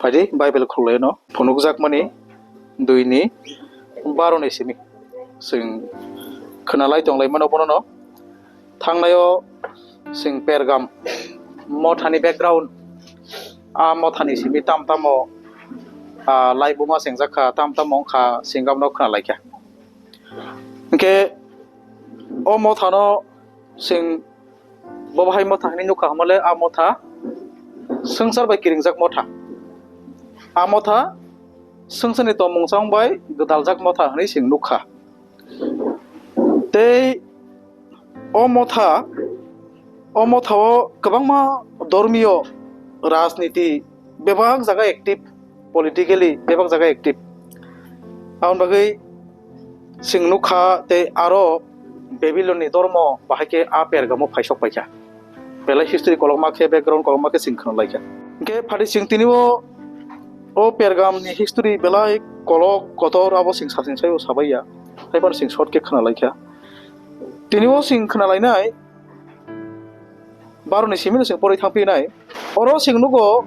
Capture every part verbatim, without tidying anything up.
Adi Bible khulai no phunukjakmani dui ni baro ni simi. Chwng khwnalai tonglai mano bono no. Thangnaio chwng Pergam mothani background, a mothani simi tam tamo, a, laibuma sengjakha, tam tamo wngkha, chwng abono khwnalaikha. Hinkhe o mothano chwng bo bahai motha hinwi nukha hwnmale, a motha swngchar bai kiringjak motha. A motha swngcharni tongmung chang bai gwdaljak motha hinwi chwng nukha. Tei o motha, o mothao kwbangma dormiyo, rajniti, bebak jaga active, politically bebak jaga active. Aboni bagwi chwng nukha tei aro Babylon ni dormo bahai khe a Pergamo phaisok paikha. Belai history kolokma khe, background kolokma khe chwng khwnalaikha. Hinkhe phadi chwng tini o, o Pergam ni history belai kolok kotor abo chwng sachwng saio sabaiya. Haiphano chwng short khe khwnalaikha. Tini o chwng khwnalainai baro ni simi no chwng porwi thangphinai. Oro chwng nugo,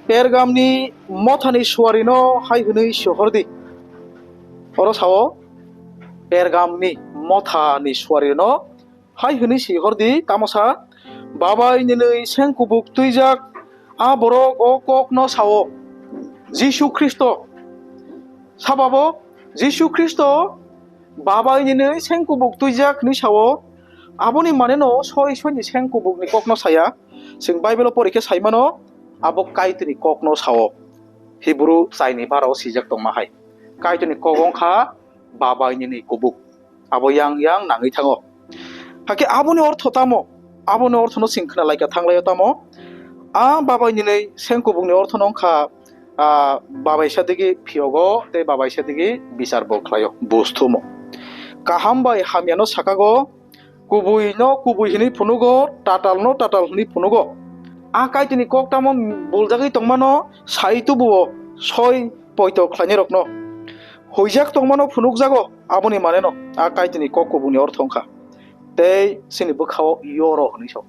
Pergam ni mothani suari no hai hwnwi sohor di. Oro sao, Pergam ni mothani suari no hai hwnwi sohor di, tamo sa, Babai nini seng kubuk twijak a borok o kok no sao, Jisu Khristo. Sababo, Jisu Khristo Babai nini seng kubuk twijak hinwi sao, aboni mane no soi soi ni seng kubuk ni kok no saya. Chwng Bible o pori khe sai mano, abo Kaitor ni kok no sao. Hebrew chai ni bara o swijak tongma hai. Kaitor ni kok wngkha Babai nini kubuk. Abo yang yang nangwi thango. Hakhe aboni ortho tamo? Aboni ortho no chwng khwnalaikha thanglaio tamo? A Babai nini seng kubuk ni ortho no wngkha, a, babaisa digi phiyogo tei babaisa digi bichar bo khlaio, bus thumo. Kaham bai hamya no sakago, kubui no kubui hinwi phunugo, tatal no tatal hinwi phunugo. A Kaitor ni kok tamo buljagwi tongmano sai tubuo, soi poito khlainai rokno. Huijak tongmano phunukjago, aboni mane no a Kaitor ni kok kubuni ortho wngkha. Tei chini bwkhao yoro hinwi sao.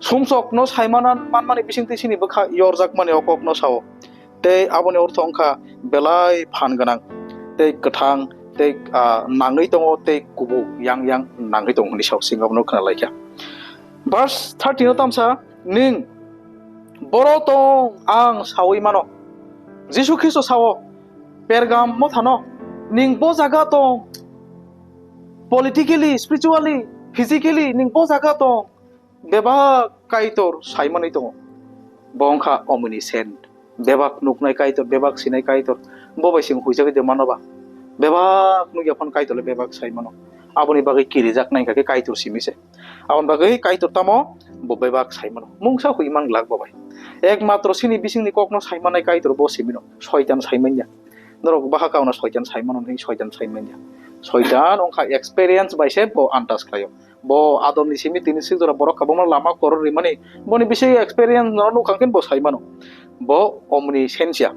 Sumsok no saimana manmani bisingtwi chini bwkha yorjakmani o kok no sao. Tei aboni ortho wngkha belai phan gwnang, tei kwthang, tei, ah, nangwi tongo, tei kubuk yang yang nangwi tongo hinwi sao, chwng abono khwnalaikha. Verse thirty no tamsa, ning boro tong ang saui mano. Jisu Khristo sao, Pergam mothano, ning bo jaga tong, politically, spiritually, physically, ning bo jaga tong, bebak Kaitor saimanwi tongo. Bo wngkha omniscient, bebak nuknai Kaitor, bebak sinai Kaitor. Bo bai chwng huijagwi de mano ba? Bebak nukya phano Kaitor le bebak sai mano. Aboni bagwi kirijak nai kha khe Kaitor simi se. Aboni bagwi Kaitor tamo? Bo bebak sai mano. Mungsa hui man glak bo bai. Ekmatro chini bisingni kokno sai manai Kaitor bo simi no. Soitan sai manya. Norok baha kauna soitan sai mano, hwnwi soitan sai manya. Soitan wngkha experience bai se bo antas khlaio. Bo Adamni simi tini sik jora borok kwbangma lama koror rimani. Boni bisi experience no nukha khe bo sai mano. Bo omniscience ya.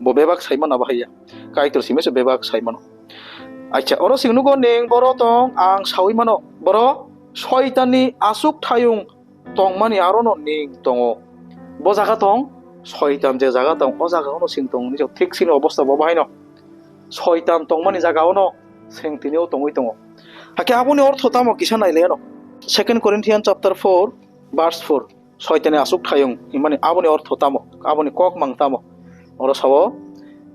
Bo bebak sai mano bahai ya. Kaitor simi se bebak sai mano. Acha, oro sing nugo ning boro tong ang saui mano. Boro soitanni asuk thayung tongmani arono ning tongo. Bo jaga tong, soitan je jaga tong, o jaga ono sing tong, nijak thik sini obosta bo bahai no. Soitan tongmani jaga ono sing tini o tongwi tongo. Hakhe aboni ortho tamo kisa nai le no. Second Corinthians chapter four, verse four. Soitani asuk thayung, himani aboni ortho tamo, aboni kok mang tamo. Oro sao,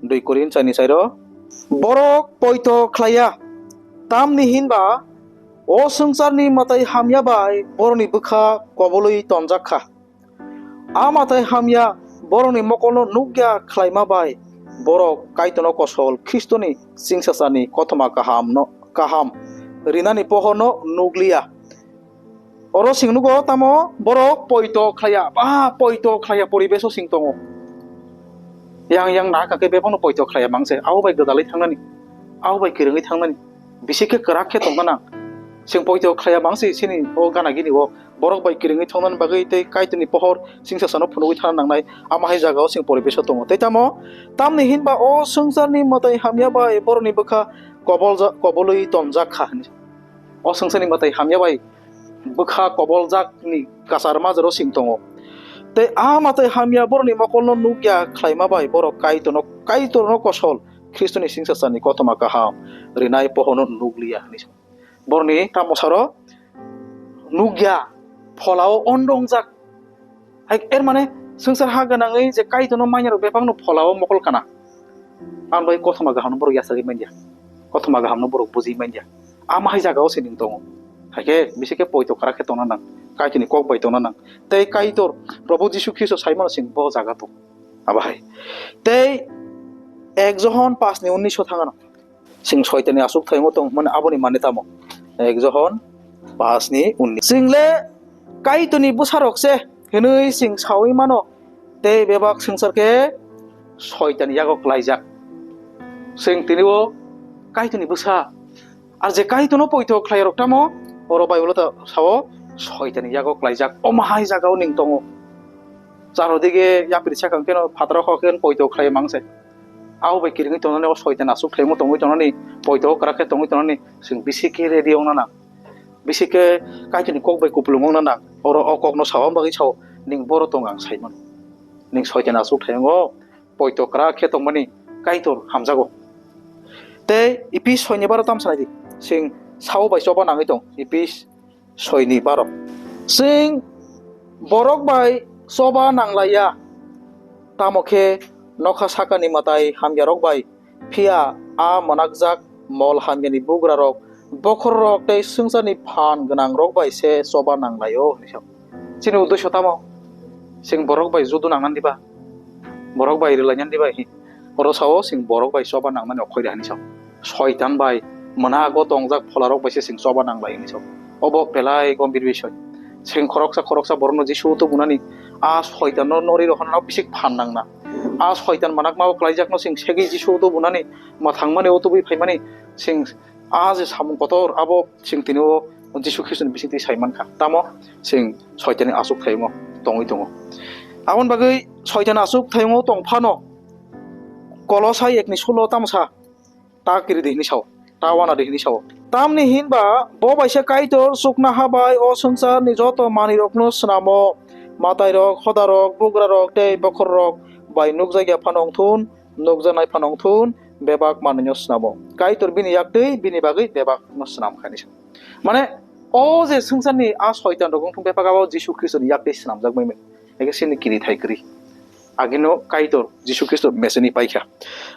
dui Korin chani chairo. Borok poito khlaiya, tamni hinba o swngcharni mwtai hamya bai borokni bwkha kobolwi tonjak kha. A mwtai hamya borokni mokolno nukya khlaima bai borok Kaitorno kosol Khristoni chingsachani kothoma kahamno, kaham rinani pohorno nukliya. Oro sing nugo tamo borok poito khlaiya, ba poito khlaiya poribeso sing tongo. Yang yang na kake bebano poito khlaiya mangse, abo bai gwdalwi thangnani, abo bai kwrwngwi thangnani, bisi khe kwrak khe tongna nang. Sing poito khlaiya mangse sini o gana gini o borok bai kwrwngwi thangna bagwi tei Kaitorni pohor singsa sano phunugwi thangna nangnai, ama hai jagao sing poribeso tongo. Tei tamo, tamni hinba o swngcharni mwtai hamya bai borokni bwkha kobolja-, kobolwi tonjak kha hinwi. O swngcharni mwtai hamya bai bwkha koboljakni kachar majaro sing tongo. Tei a mwtai hamya borokni mokolno nukya khlaima bai borok Kaitorno, Kaitorno kosol Khristoni singchasani kothoma kaham rinai pohono nukliya hwnwi sa. Borokni tamo saro nukya, pholao ondongjak. Hai, er mane swngchar ha gwnangwi je Kaitorno mainarok bebakno pholao mokol kana. Ang bai kothoma gahamno borok yachagwi manya. Kothoma gahamno borok bujwi manya. Ama hai jagao se nwng tongo. Hai khe bisi khe poito kwrak khe tongna nang. Kaitorni kok bai tongna nang. Tei Kaitor Probhu Jisu Khristo saimano chwng bo jaga tong. Abo hai. Tei ek Johon paanch ni unnish o thangano. Chwng soitanni achuk thayungo tong hwnmani aboni mane tamo? Ek Johon paanch ni unnish. Chwng le Kaitorni bwsarok se hwnwi chwng saui mano, tei bebak swngchar khe soitanni yago klaijak. Chwng tini o Kaitorni bwsa. Ar je Kaitorno poito khlairok tamo, oro Bible o ta sao soitanni yago klaijak. Omo hai jagao nwng tongo. Charo dige yapri sakang keno phataro kho khe poito khlai mang se. Abo bai kiringwi tongnani, o soitan achuk thayungo tongwi tongnani, poito kwrak khe tongwi tongnani, chwng bisi khe ready wngna nang. Bisi khe Kaitorni kok bai kupulung wngna nang. Oro o kokno saui bagwi sao, nwng boro tong ang sai mano. Nwng soitan achuk thayungo poito kwrak khe tongmani Kaitor hamjago. Tei Ephes soi ni baro tamo sanai di. Chwng sao bai choba nangwi tong. Ephes soi ni baro. Chwng borok bai choba nanglaiya, tamo khe nokha sakani mwtai hamyarok bai, phiya a mwnakjak mol hamyani bugrarok, bokhorok tei swngcharni phan gwnangrok bai se choba nanglaio hwnwi sa. Chini uddesho tamo? Chwng borok bai judu nangnani diba? Borok bai rwlainani diba? Oro sao chwng borok bai choba nangnani okhoi de hwnwi sao. Soitan bai mwnago tongjak pholarok bai se chwng choba nanglai hwnwi sao. Obo belai gombhir bisoi. Chwng khoroksa khoroksa borokno Jisu tubunani, a soitanno nori rohorna bisik phan nangna. A soitan manakma o klaijakno chwng segwi Jisu tubunani, mwthangmani o tubui phaimani chwng a je samung kotor abo chwng tini o Jisu Khristoni bisingtwi sai mankha. Tamo chwng soitanni achuk thayungo tongwi tongo. Aboni bagwi soitanni achuk thayungo tong phano Kolosai ekni sulo tamo sa, ta kiri di hwnwi sao, ta wana di hwnwi sao. Tamni hinba bo bai se Kaitor chuknoha bai o swngcharni joto manwirokno snamo, mwtairok, hodarok, bugrarok tei bokhorok bai nukjakya phano wngthun, nukjaknai phano wngthun, bebak manwino snamo. Kaitor bini yaktwi bini bagwi bebakno snam kha hwnwi sao. Mane, o je swngcharni a soitan rok wngthung bebak abo Jisu Khristoni yaktwi snamjak bai mani. Eke sini kiri thai kri. Agino Kaitor Jisu Khristo meseni paikha.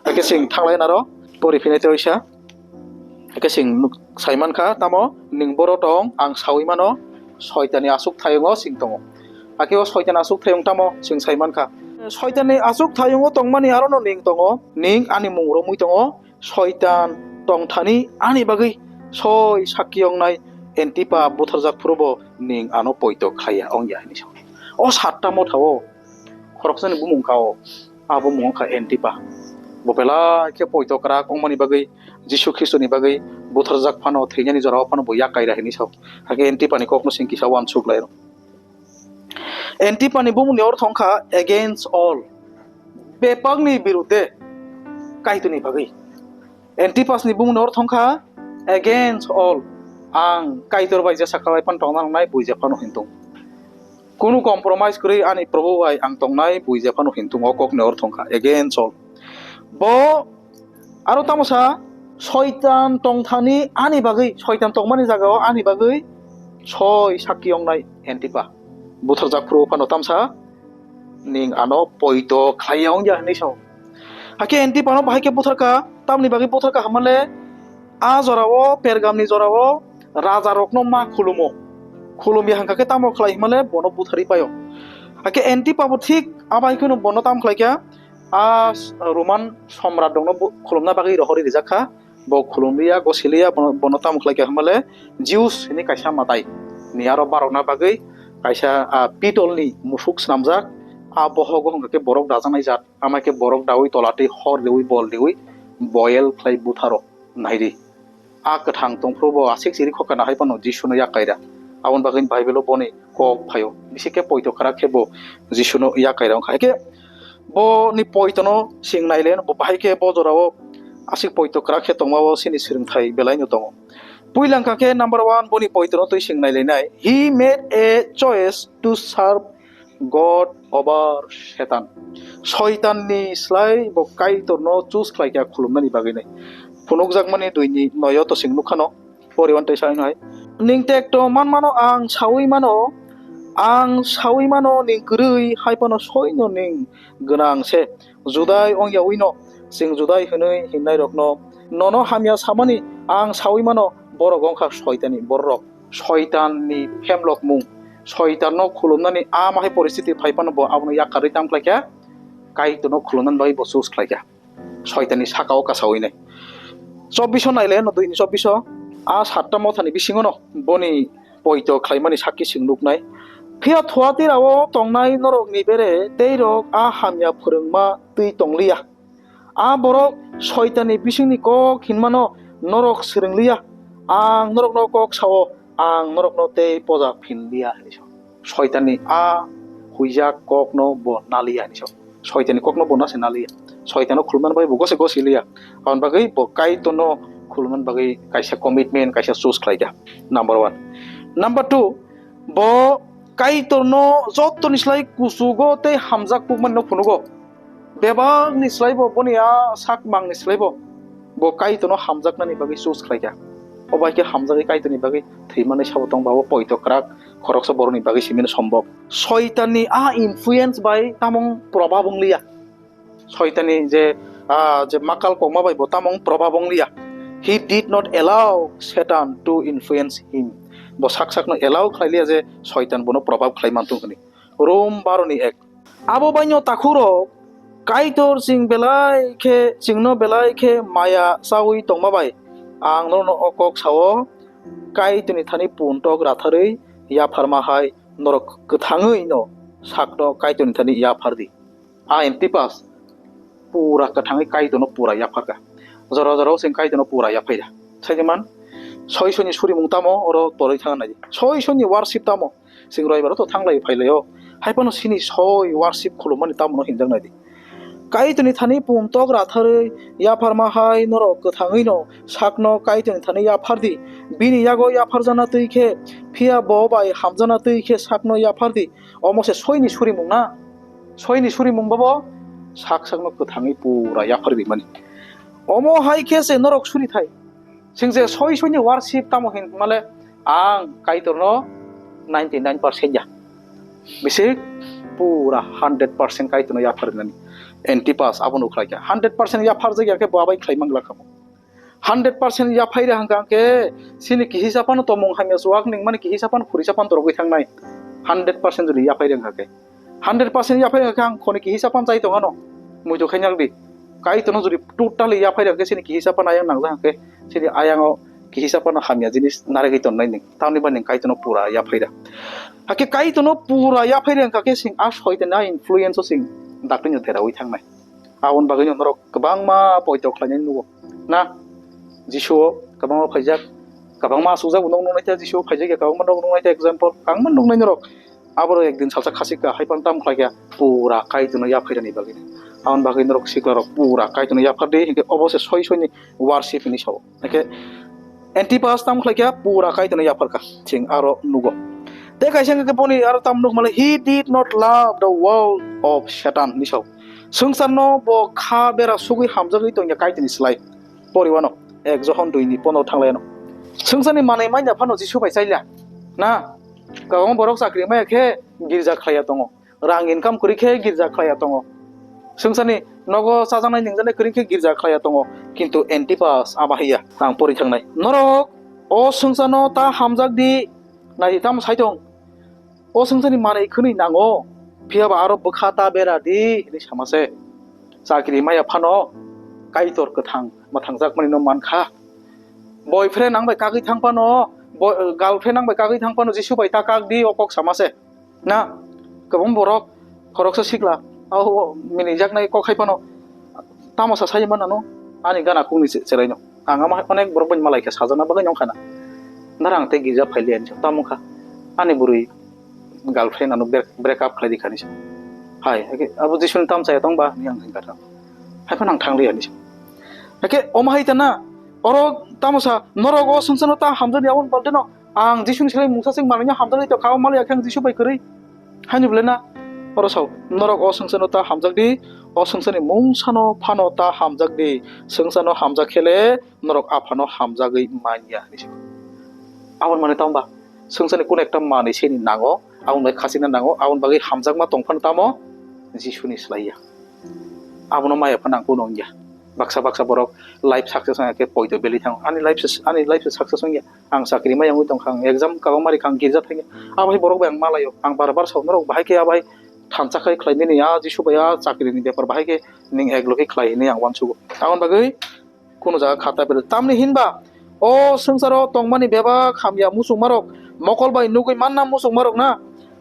Eke sing thanglai naro pori phine te oisa. Eke sing nuk-, sai mankha tamo ning boro tong ang saui mano soitanni asuk thayungo sing tongo. Ake o soitan asuk thayung tamo sing sai mankha. Soitanni asuk thayungo tongmani arono ning tongo. Ning ani mung romwi tongo. Soitan tongthani ani bagwi soi sakki wngnai Antipa butharjak phurubo ning ano poito khlaiya wngya hwnwi sa. O satta motha o khoroksani bumung kha o, a bumung wngkha Antipa. Bo belai khe poito kwrak wngmani bagwi Jisu Khristoni bagwi butharjak phano thwinani jorao phano bo yak kaira hwnwi sa. Hakhe Antipani kokno sing kisa uansuk lai rw. Antipani bumungni ortho wngkha against all, bebakni birudde Kaitorni bagwi. Antipasni bumungni ortho wngkha against all, ang Kaitor bai jesa khlai phano tongna nangnai, buija phano hintung. Kunu compromise kwrwi ani Probhu bai ang tongnai, buija phano hintung, o kokni ortho wngkha against all. Bo Aro tamo sa, soitan tongthani ani bagwi, soitan tongmani jagao ani bagwi soi sakki wngnai Antipa. Butharjak phuru phano tamsa ning ano poito khlaiya wngya hwnwi sao. Hakhe Antipano bahai khe butharkha, tamni bagwi butharkha hwnmale a jorao, Pergamni jorao rajarokno ma khulumo. Khulumya hwnkha khe tamo khlai hwnmale bono butharwi paio. Hakhe Antipa bo thik a bahai kheno bono tamo khlaikha, a Roman somrat rokno bo khulumna bagwi rohorwi rijak kha. Bo khulumliya, gosiliya, bono, bono tamo khlai kha hwnmale Jews hwnwi kaisa mwtai ni aro barokna bagwi kaisa, a, pitolni musuk swnamjak. A bohogo hwnkha khe borok dajaknai jat, ama khe borok daui tola twi hor riui bol riui boyel khlai butharo naidi. A kwthang tongphuru bo aswk chiri khokha na hai phano Jisuno yak kaira. Aboni bagwi Bible-o boni kok phaio. Bisi khe poito kwrak khe bo Jisuno yak kaira wngkha. Hakhe boni poitono chwng naile, bo bahai khe bo jorao aswk poito kwrak khe tongma o chini swrwngthai belaino tongo. Puila wngkha khe number one, boni poitono twi chwng nailainai. He made a choice to serve God over Satan. Soitanni slai bo Kaitorno choose khlai kha khulumnani bagwi nai. Phunukjakmani duini noyo to sing nukha no. Poriwan tei saino hai. Ning tekto manmano ang saui mano, ang saui mano ning kwrwi hai phano soino ning gwnang se. Judai ongya uino, chwng Judai hwnwi hinnairokno, nono hamya samani ang saui mano, borok wngkha Soitanni bororok. Soitanni phemlokmung, Soitanno khulumnani a mahai poristiti phai phano bo abono yakarwi tam khlai kha, Kaitorno khulumnani bagwi bo choose khlai kha. Soitanni saka-o kasaui nai. Chobbiso naile no, duini chobbiso, a satta mothani bisingo no boni poito khlaimani sakki chwng nuknai. Phiya Thuatira-o tongnai norokni bere teirok a hamya phwrwngma twi tongliya. A borok Soitanni bisingni kok hinmano norok swrwngliya. Ang norokno kok sao, ang norokno tei poja phinliya, hinwi sa. Soitanni a huijak kokno bo naliya, hinwi sa. Soitanni kokno bo nase naliya. Soitano khulumnani bagwi bo gose gose liya. Aboni bagwi bo Kaitorno khulumnani bagwi kaisa commitment, kaisa choose khlai kha. Number one. Number two, bo Kaitorno jottoni slai kuchugo tei hamjak kukmani no phunugo. Bebakni slai bo boni a sak mangni slai bo, bo Kaitorno hamjaknani bagwi choose khlai kha. O bai khe hamjagwi Kaitorni bagwi thwimani sabo tong ba, bo poito kwrak khoroksa borokni bagwi simi no sombok. Soitanni a influence bai tamung probab wng liya. Soitanni je, ah, je makal kokma bai bo tamung probab wng liya. He did not allow Satan to influence him. Bo sak sakno allow khlai liya je Soitan bono probab khlai manthung hwnwi. Rom baroni ek. Abo baino takhurok, Kaitor chwng belai khe, chwngno belai khe maya chaui tongma bai ang norokno o kok sao, Kaitorni thani puntok ratharwi yapharma hai norok kwthangwi no sakno Kaitorni thani yaphar di. A Antipas pura kwthangwi Kaitorno pura yapharkha. Jora jorao chwng Kaitorno pura yaphaida. Saidi man, soi soini surimung tamo oro torwi thangna nai. Soi soini worship tamo. Chwng roibaro to thanglai phailaio. Hai phano chini soi worship khulumani tamono hinjak nai di. Kaitorni thani puntok ratharwi yapharma hai norok kwthangwi no sakno Kaitorni thani yaphar di. Bini yago yapharjana twi khe, phiya bo bai hamjana twi khe sakno yaphar di. Omo se soini surimung na. Soini surimung bobo sak sakno kwthangwi pura yaphar rimani. Omo hai khe se norok suri thai. Chwng je soi soini worship tamo hin male ang Kaitorno ninety nine percent ya. Bisi pura hundred percent Kaitorno yaphar rinani. Antipas abono khlai kha. Hundred percent yaphar jak ya khe bo abai khlai mangla kha. Hundred percent yaphai rang hwnkha khe chini kihisa phano tongmung hamya chuak ning mani kihisa phano khurisa phano torogwi thangnai. Hundred percent jodi yaphai rang hwnkha khe. Hundred percent yaphai rang hwnkha khe ang khoni kihisa phano chai tongano. Muitu khainyak di. Kaitorno jodi totally yaphai rang khe chini kihisa phano ayang nangjak hwnkha khe chini ayango kihisa phano hamya jinis narigwi tonnai ning. Tamni ba ning Kaitorno pura yaphai rang. Hakhe Kaitorno pura yaphai rang hwnkha khe chwng a soitanni a influence o chwng dakti no deraui thangnai. Aboni bagwi no norok kwbangma poito khlainai nugo. Na, Jisu o kwbangma phaijak, kwbangma asukjak bo nok nuknai ta, Jisu o phaijak ya kwbangma nok nuknai ta, example, kwbangma nuknai norok. Aboro ekdin salsa khasik kha, hai phano tamo khlai kha, pura Kaitorno yaphai rani bagwi. Aboni bagwi norok sikla rok pura Kaitorno yaphar di, hinkhe obo se soi soi ni worship hinwi sao. Hinkhe Antipas tamo khlai kha, pura Kaitorno yaphar kha, chwng aro nugo. Tei kaisa hinkhe boni aro tamo nuk male, "He did not love the world of Satan" hinwi sao. Swngcharno bo kha bera sugwi hamjagwi tongya Kaitorni slai. Poriwano ek Johon dui ni pondro thanglaiano. Swngcharni manwi manya phano Jisu bai chaila. Na, kwbangma borok chakri maya khe girja khlaiya tongo. Rang income kwrwi khe girja khlaiya tongo. Swngcharni nogo chajaknai ningjaknai kwrwi khe girja khlaiya tongo. Kintu Antipas abo haiya. Ang pori thangnai. Norok o swngcharno ta hamjak di. Nai di tamo sai tong. O swngcharni manwi khwnwi nango, phiya ba aro bwkha ta bera di hinwi sama se. Chakri maya phano Kaitor kwthang mwthangjakmani no man kha. Boyfriend ang bai kagwi thang phano, bo-, girlfriend ang bai kagwi thang phano Jisu bai ta kak di, o kok sama se. Na, kwbang borok, khoroksa sikla, o, o, mini jaknai kok hai phano, tamo sa sai man ano, ani gana kungni che-, cherai no. Ang ama hai onek borok bai malai khe sajana bagwi nong khana. Nara ang tei girja phai liya hinwi sa tamo kha. Ani bwrwi girlfriend ano break, break up khlai di kha hinwi sa. Hai, hai khe abo Jisuni tam chaya tong ba hinwi ang hinka tha. Hai phano ang thang liya hinwi sa. Hai khe omo hai ta na, oro tamo sa, norok o swngcharno ta hamjakdi aboni balte no. Ang Jisuni selai mungsa sing manwi hamjakdi to kha, o maliya khe ang Jisu bai kwrwi. Haini bwle na, Oro sao, norok o swngcharno ta hamjak di, o swngcharni mungsano phano ta hamjak di, swngcharno hamjak khe le norok Aphano hamjagwi man ya, hinwi sa. Aboni mane tamo ba? Swngcharni kunu ekta manwi seni nango, aboni bagwi khachikna nango, aboni bagwi hamjakma tong phano tamo Jisuni slai ya. Abono maya phano ang kunu wng ya. Baksa baksa borok life success wngya khe poito belai thango. Ani life se, ani life se success wngya. Ang chakri maya wngwi tongkha, ang exam kabangma rikha, ang girja thangya. Abo hai borok bai ang malaio. Ang bar bar sao norok bahai khe abo hai thansa khai khlai nini a Jisu bai a chakri ni bepar bahai khe ning ek logi khlai hinwi ang uansugo. Aboni bagwi kunu jaga khata bere. Tamni hinba o swngcharo tongmani bebak hamya muchungmarok, mokol bai nugwi manna muchungmarok na,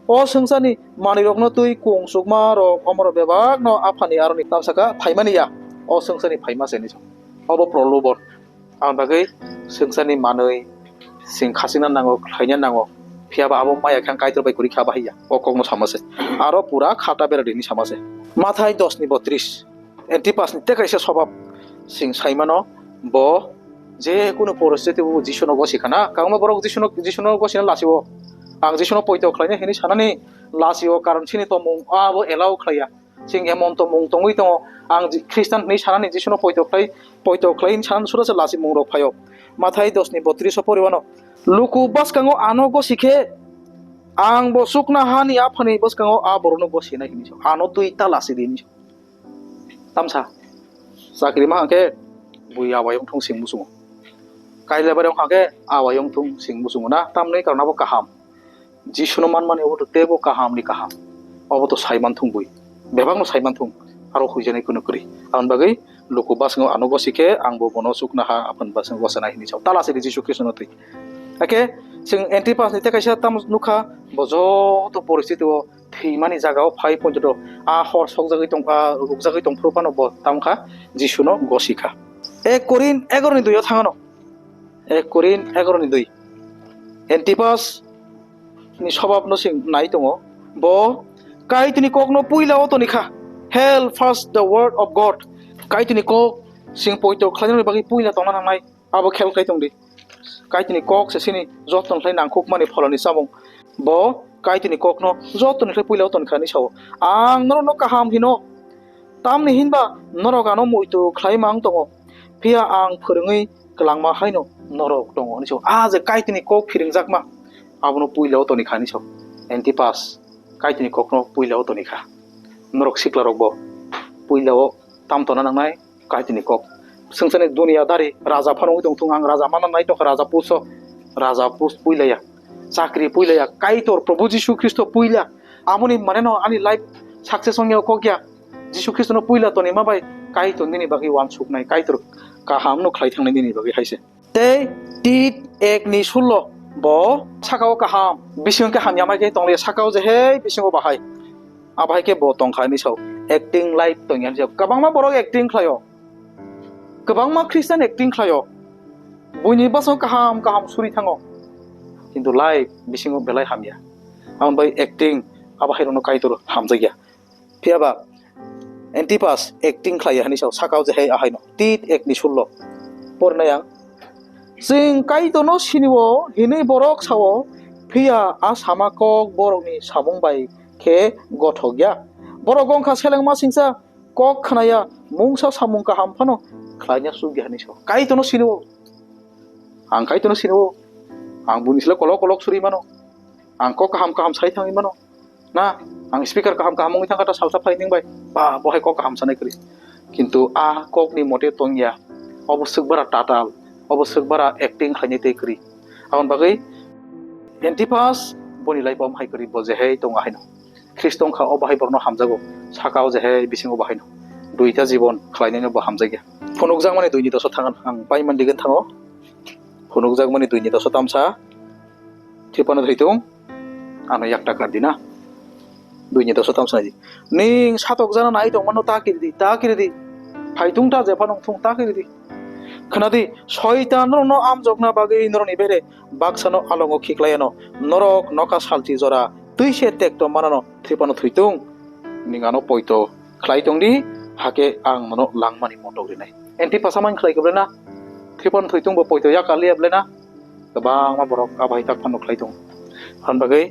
o swngcharni manwirokno twi kung chukmarok omorok bebakno Aphani aroni tamsaka phaimani ya. O swngcharni phaima se hinwi sa. Obo prolobon. Aboni bagwi swngcharni manwi chwng khachikna nango, khlaina nango. Phiya ba abo maya khe ang Kaitor bai kwrwi kha bahai ya. O kokno sama se. Aro pura khata bera di hinwi sama se. Mathai dos ni botris. Antipas ni tei kaisa swbab chwng sai mano, bo je kunu poristiti o Jisu no gosi khana. Kwbangma borok Jisu no, Jisu no gosi na lachio. Ang Jisu no poito khlaina hinwi sanani lachio, karon chini tongmung abo allow khlaiya. Chwng emon tongmung tongwi tongo. Ang Ji-, Khristan hinwi sanani Jisu no poito khlai, poito khlai hinwi sanani sura se lachimung rok phaio. Mathai dos ni botris o pori wano. Luku bwskango ano gosi khe ang bo chukna hani Aphani bwskango a borokno gosi nai hinwi sa. Ano twi ta lachi di hinwi sa. Tamsa chakri ma hangkhe bui awai wngthung sing muchungo. Kailabari wngkha khe awai wngthung sing muchungo na, tamni karon abo kaham. Jisuno manmani obo to teibo kahamni kaham. Obo to saiman thung bui. Bebakno saiman thung. Aro huijaknai kunu kwrwi. Aboni bagwi luku bwskango ano gosi khe ang bo bono chukna ha Aphani bwskango gosinai hinwi sao. Tala sidi Jisu Khristono twi. Hakhe chwng Antipasni tei kaisa tamo nukha, bo joto poristiti o thwimani jagao phai poito a hor sokjagwi tong, a rukjagwi tongphuru phano bo tamkha Jisuno gosikha. Ek Korin egaroni dui o thangano. Ek Korin egaroni dui. Antipas ni swbabno chwng nai tongo. Bo Kaitorni kokno puila o tonikha. Held fast the word of God. Kaitorni kok chwng poito khlainani bagwi puila tongna nangnai. Abo khel khai tongdi. Kaitorni kok se chini jotoni khlai nangkukmani pholoni chamung. Bo Kaitorni kokno jotoni khlai puila o tonikha hinwi sao. Ang norokno kaham hino. Tamni hinba norok ano muitu khlai mang tongo. Phiya ang phwrwngwi kwlangma haino norok tongo hinwi sao. A je Kaitorni kok phiringjakma, abono puila o tonikha hinwi sao. Antipas Kaitorni kokno puila o tonikha. Norok siklarokbo puila o tam tona nangnai. Kaitorni kok. Swngcharni duniya dari raja phano wngwi tongthung, ang raja manna nai tongkha, raja puso, raja pus puilaya, chakri puilaya, Kaitor Probhu Jisu Khristo puila. Aboni mane no ani life success wngya kok ya. Jisu Khristono puila tonima bai Kaitor nini bagwi uansuknai, Kaitor kaham no khlai thangnai nini bagwi haise. Tei Tit ek ni sullo bo sakao kaham, bisingo khe hamya mai khe tonglia, sakao je hei bisingo bahai. Abo hai khe bo tongkha hinwi sao. Acting life tongya hinwi sao. Kwbangma borok acting khlaio. Kwbangma Christian acting khlaio. Buini bwskango kaham kaham suri thango. Kintu life bisingo belai hamya. Aboni bai acting abo hai rokno Kaitor hamjakya. Phiya ba Antipas acting khlaiya hinwi sao. Sakao je hei ahaino. Tit ek ni sullo. Porinai ang. Chwng Kaitorno sinio hinwi borok sao, phiya a sama kok borokni samung bai khe gothok ya. Borok wngkha selengma singcha, kok khnaya, mungsa samung kaham phano khlaina chukya hinwi sao. Kaitorno sinio. Ang Kaitorno sinio. Ang buini sle kolok kolok suri mano. Ang kok kaham kaham sai thangwi mano. Na, ang speaker kaham kaham wngwi thangkha ta salsa phai ningbai. Ba, bo hai kok kaham sanai kwrwi. Kintu a kokni mote tongya. Obo swkbara tatal. Obo swkbara acting khlainai tei kwrwi. Aboni bagwi Antipas boni life-o hai kwrwi, bo je hai tongo haino. Khristo wngkha, o bahai borokno hamjago. Saka o je hai bisingo bahaino. Duita jibon khlainaino bo hamjakya. Phunukjakmani duini doso thangan ang paimani digin thango. Phunukjakmani duini doso tamsa. Thipano thwitung. Ano yak takar di na. Duini doso tamsa di. Ning satok jana nai tongmano ta kiri di, ta kiri di. Phaitung ta jephano wngthung ta kiri di. Khna di, soitan norokno amjokna bagwi norokni bere baksano alongo khiklaiano, norok nokha salchi jora twi se tekto manano, thwipano thwitung, ning ano poito khlai tong di, hakhe ang nono langmani mondok rinai. Antipas amani khlai khe ble na, thwipano thwitung bo poito yakar liya ble na, kwbangma borok abo hai tak phano khlai tongo. Aboni bagwi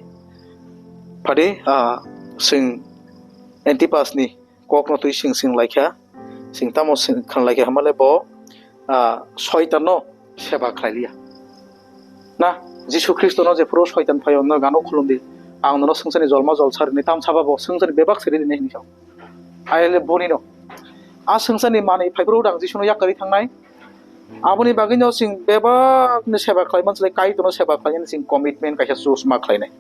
phadi, ah, chwng Antipas ni kokno twi sing sing laikha, sing tamo sing khan laikha hamale bo, ah, soitan no seba khlai liya. Na, Jisu Khristo no jephuru soitan phaio no gano khulum di, ang nono swngchar ni jolma jolsa rini tam saba bo swngchar ni bebak siri rini hinwi sao. Ayele boni no. A swngchar ni manwi phaiphuru dang Jisu no yak kari thangnai. Aboni bagwi no sing bebak ni seba khlai man chlai Kaitor no seba khlai ni sing commitment kaisa chusma khlai nai.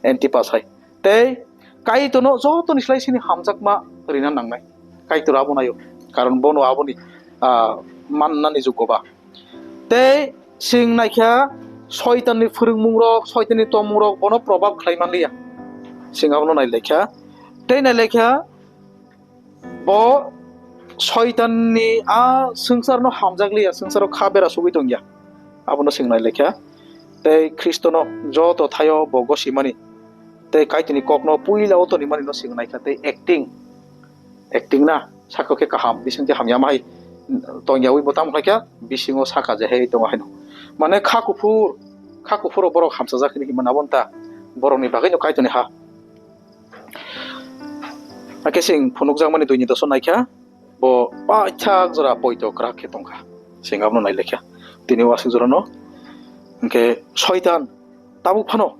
Antipas hai. Tei Kaitor no joto ni slai sini hamjakma rina nangnai. Kaitor abo nayo. Karon bono aboni, ah, mannani jukgo ba. Tei sing naikha soitan ni phwrwngmung rok, soitan ni tongmung rok bono probab khlai man liya. Sing abono nai laikha. Tei nai laikha bo soitan ni a swngchar no hamjak liya, swngchar o kha bera sugwi tongya. Abono sing nai laikha. Tei Khristo no joto thaio bo gosimani. Tei Kaitor ni kok no puila o toni mani no sing naikha tei acting. Acting na, saka khe kaham, bising khe hamya ma hai tongyawi bo tamo khlaikha, bisingo saka je hai tongo haino. Mane kha kuphur, kha kuphur o borok hamsajak hinwi himma nabon ta, borok ni bagwi no Kaitor ni ha. Hakhe sing phunukjakmani dui ni doso naikha, bo paithak jora poito kwrak khe tongkha. Sing abono nai laikha. Tini o aswk jorano, hinkhe soitan tabuk phano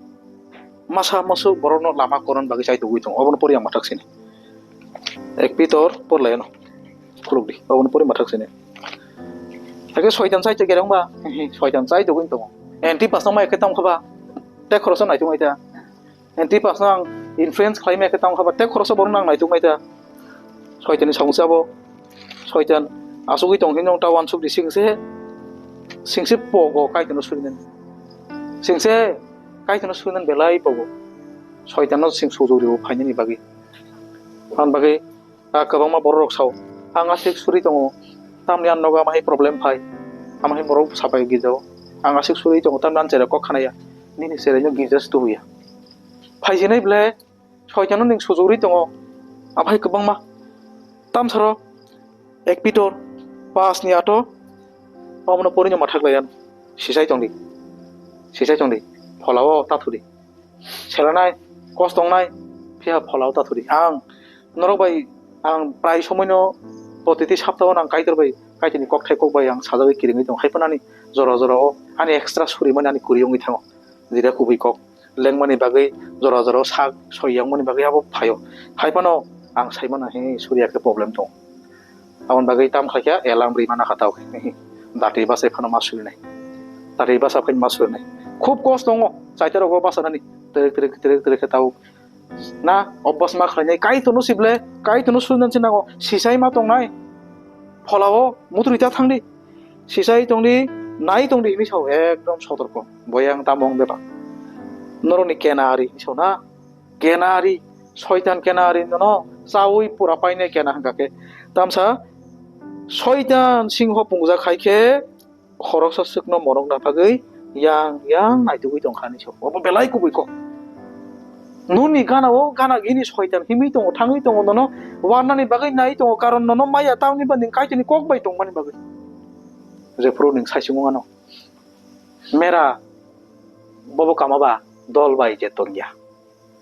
masa masuk borokno lama koron bagwi chai tugwi tongo. Obono pori ang mathak sini. Ek Pitor por lai ano. Khuluk di. Obono pori mathak sini. Hakhe soitan chai tugwi rong ba. Soitan chai tugwi tongo. Antipas no mai khe tong khaba. Te khorosa nai tungwi ta. Antipas no ang influence khlai mai khe tong khaba. Te khorosa borok nang nai tungwi ta. Soitan ni songsa bo. Soitan asugwi tong hino ta wansuk di singse. Singse pogo Kaitor no surinan. Singse Kaitor no surinan belai pogo. Soitan no sing sujuri o phainani bagwi. Ang bagwi, ah, kwbangma borok rok sao, "Ang aswk suri tongo, tamni ang nogo ama hai problem phai, ama hai borok sapai gijao. Ang aswk suri tongo, tamni ang chera kok khanaya, nini cheraino gija se tubuya." Phaijinai ble, soitano ning sujugri tongo, ama hai kwbangma. Tamsaro, Ek Pitor, pas ni ato, omono porino mathak laiyan, sisai tongdi, sisai tongdi, pholao tathudi. Selanai, kos tongnai, phiya pholao tathudi. Ang norok bai, ang prai somoino protiti saptao ang Kaitor bai, Kaitorni kokthai kok bai ang sajagwi kiringwi tongo. Haiphano ani jora jora o ani extra surimani ani kwrwi wngwi thango. Jira kubui kok lengmani bagwi jora jora o sak soi yangmani bagwi abo phaio. Haiphano ang saimano he suriya khe problem tongo. Aboni bagwi tam khlaikha alarm rimana kha tao. Dati bachai phano ma surinai. Dati bacha phai ma surinai. Khub kos tongo. Chaita rogo bachanani. Terek terek terek terek khe tao. Na, obbas ma khlainai. Kaitorno sible, Kaitorno surinani se nango. Sisai ma tongnai. Pholao, mutri ta thangdi. Sisai tongdi, nai tongdi, hini sao ekdom sotorko. Boyang tamong bebak. Norokni kena ari, hini sao na. Kena ari, soitan kena ari nono chawi pura paine kena hwnkha khe. Tamsa soitan singho pungja khai khe khoroksa swkno monok na bagwi yang yang naitugwi tongkha hinwi sao. Obo belai kubui kok. Noni gana o gana gini soitan himwi tongo, thangwi tongo, nono warnani bagwi nai tongo, karon nono maya tamni ba ning Kaitorni kok bai tongmani bagwi. Jephuru ning saichung ano. Mera bobo kama ba dol bai je tongya.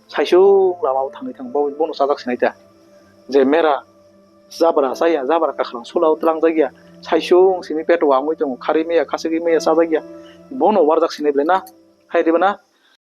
Saichung lama o thangwi thang bo, bono chajak sinai ta. Je mera jabra chaya, jabra kakhwlang sula o twlang jakya. Saichung simi peto wngwi tongo, khari maya, khasigi maya chajakya. Bono warjak sinai belai na. Hai diba na?